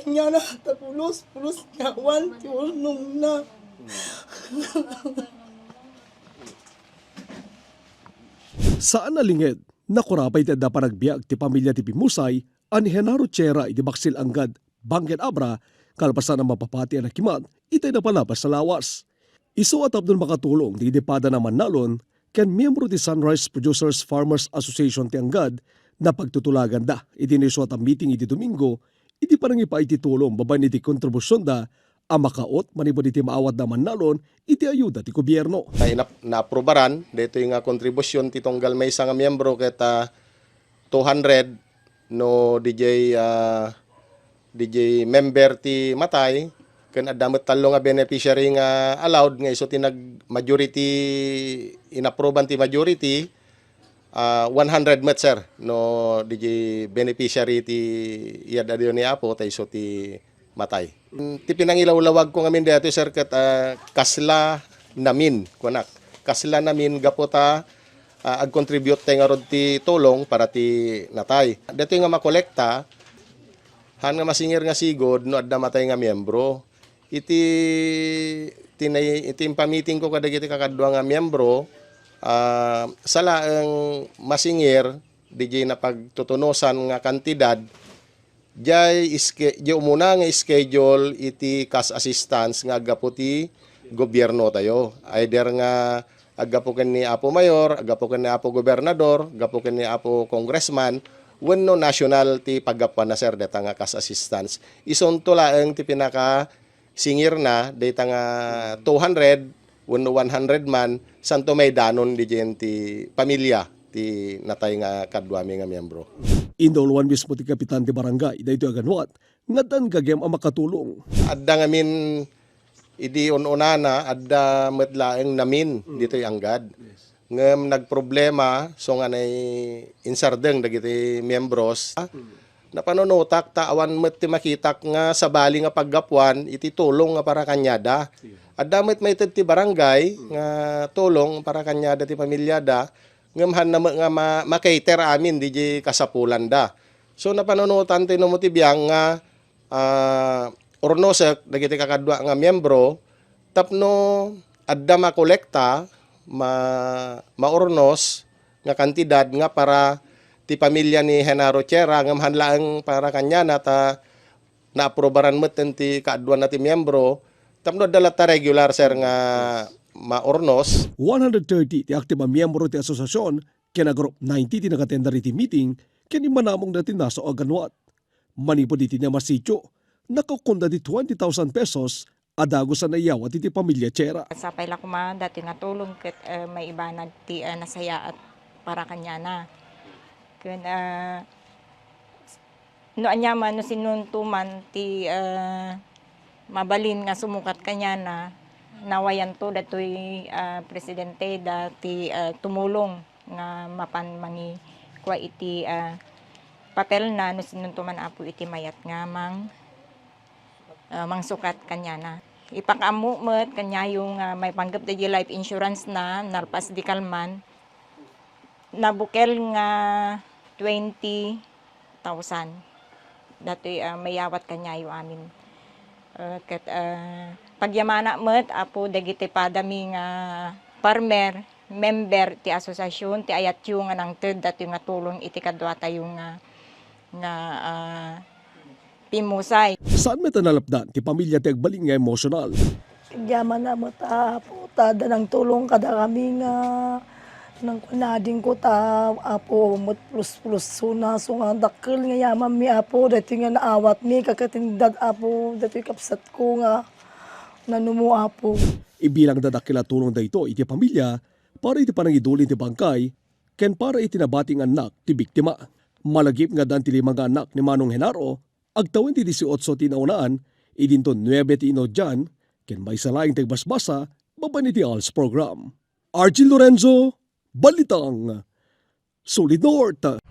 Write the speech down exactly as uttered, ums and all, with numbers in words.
Kaniana, ta pulos, pulos nga awan ti ulnongna. Saan a linged, nakura pay ti adda panagbiag ti pamilia ti pimmusay a ni Genaro Chera iti Baksil Anggad, Bangked Abra, kalpasan a mapapati a nakimat itay napalabas a lawas. Isu a tapno makatulong dagiti padana a mannalon ken miyembro ti Sunrise Producers Farmers Association ti Anggad, napagtutulaganda iti naisuat a meeting iti Domingo iti panangipaay ti tulong babaen iti kontribusionda a makaot manipud iti maawatda a mannalon iti ayuda ti gobierno. Ay, nap-, naaprubaran daytoy nga kontribusion ti tunggal maysa nga miyembro ket, ah, two hundred no D J, ah, D J member ti matay, ken adda met tallo nga beneficiary nga allowed nga isu ti nag-majority, inapruban ti majority, ah, one hundred met, sir, no D J beneficiary ti iyad-adiyo ni Apo, ta isu ti matay. Mm, ti pinangilawlawag ko ngamin daytoy, sir, ket, ah, kasla namin, kunak. Kasla namin gapu ta, ah, ag-contribute tay ngarud ti tulong para ti natay. Daytoy nga makolekta, han nga masingir nga sigud no adda matay nga miyembro. Iti, tinay-, iti impamiting ko kadagiti kakadua nga miyembro, ah, sa laeng masingir, di napagtutunosan nga kantidad, Jay iske-, jay umuna nga schedule iti cash assistance nga aggapu ti gobierno tayo. Either nga aggapu ken ni Apo Mayor, aggapu ken ni Apo Gobernador, aggapu ken ni Apo Congressman, wenno national ti paggapuanna, sir, deta nga cash assistance. Isunto laeng ti pinaka singirna, dayta nga two hundred wenno one hundred man, santo maidanon didiyen ti pamilia ti natay nga kaduami nga miyembro. Indauluan mismo ti kapitan ti barangay daytoy a ganwat nga addan gagem a makatulong. Adda ngamin idi un-unana, adda met laeng namin ditoy Anggad. Ngem nagproblema, so nga nainsardeng dagiti miyembros. Napanunotak ta awan met ti makitak nga sabali nga paggapuan iti tulong nga para kaniada. Adda met maited ti barangay nga tulong para kaniada ti pamiliada, ngem hanna met nga ma-, ma-cater amin didiay kasapulanda. So, napanunotan ti numo ti biang nga ah, urnosek dagiti kakadua nga miyembro tapno adda makolekta, ma-, maurnos nga kantidad nga para ti pamilia ni Genaro Chera, ngem han laeng para kaniana ta naaprubaran met ti kaaduanna ti miyembro tapno adda latta regular, sir, nga maurnos. One hundred thirty ti aktibo a miyembro ti asosiasion ken agrup ninety ti nakatender iti meeting ken immanamongda ti nasao a ganwat. Manipud iti namasitio, nakaukkonda ti twenty thousand pesos a dagus a naiyawat iti pamilia Chera. Sapay la koma datoy nga tulong ket, eh, maibanag ti, eh, nasayaat para kaniana. Ken, eh, no aniaman, no sinunto man ti, eh, mabalin nga sumukat kaniana, nawayanto datoy, eh, presidenteda ti, eh, tumulong nga mapan mangikua iti, ah, papelna no sinunto man, Apo, iti mayat nga mang, ah, mangsukat kaniana. Ipakaammo met kaniayo nga maipanggep daydi life insurance na, nalpas di kalman, nabukel nga twenty thousand. Datoy, ah, mayawat kaniayo amin. Ah, ket, ah, pagyamana met, Apo, dagiti padami nga farmer, member ti asosiasion, ti ayatyo nga nangted datoy nga tulong iti kaduatayo nga, nga, ah, pimmusay. Saan met a nalapdan ti pamilia ti agbalin nga emosyonal. Agyamanak met, Apo, ta adda nangtulong kadakami nga nangkunadingko ta, Apo, met pulos-pulos suna, so nga dakkel nga yamanmi, Apo, daytoy nga naawatmi, kakatindad, Apo, daytoy kabsatko nga nanumo, Apo. Ibilangda dakkel a tulong daytoy iti pamilia para iti panangidulin ti bangkay ken para iti nabati nga annak ti biktima. Malagip nga addan ti lima nga annak ni Manong Genaro, agtawen ti dieciocho ti naunaan, idinto nuebe ti inudian, ken maysa laeng ti agbasbasa babaen iti ALS program. Argil Lorenzo, Balitang, Solid North.